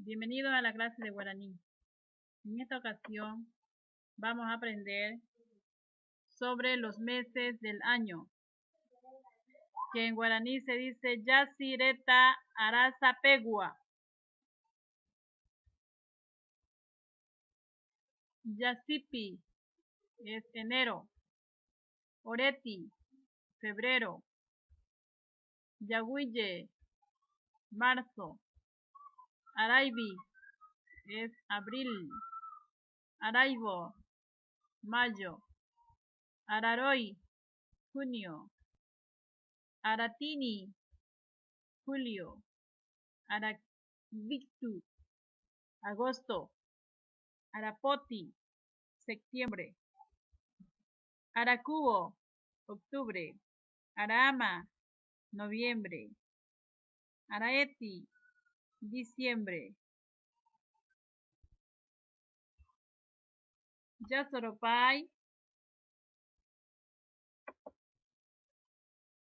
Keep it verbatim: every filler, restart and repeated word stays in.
Bienvenido a la clase de guaraní. En esta ocasión vamos a aprender sobre los meses del año, que en guaraní se dice yasi reta arasa pegua. Yasipi es enero. Oreti, febrero. Yaguiye, marzo. Araivi es abril. Araivo, mayo. Araroi, junio. Aratini, julio. Aravitu, agosto. Arapoti, septiembre. Arakuvo, octubre. Araama, noviembre. Araeti, diciembre. Yasoropai,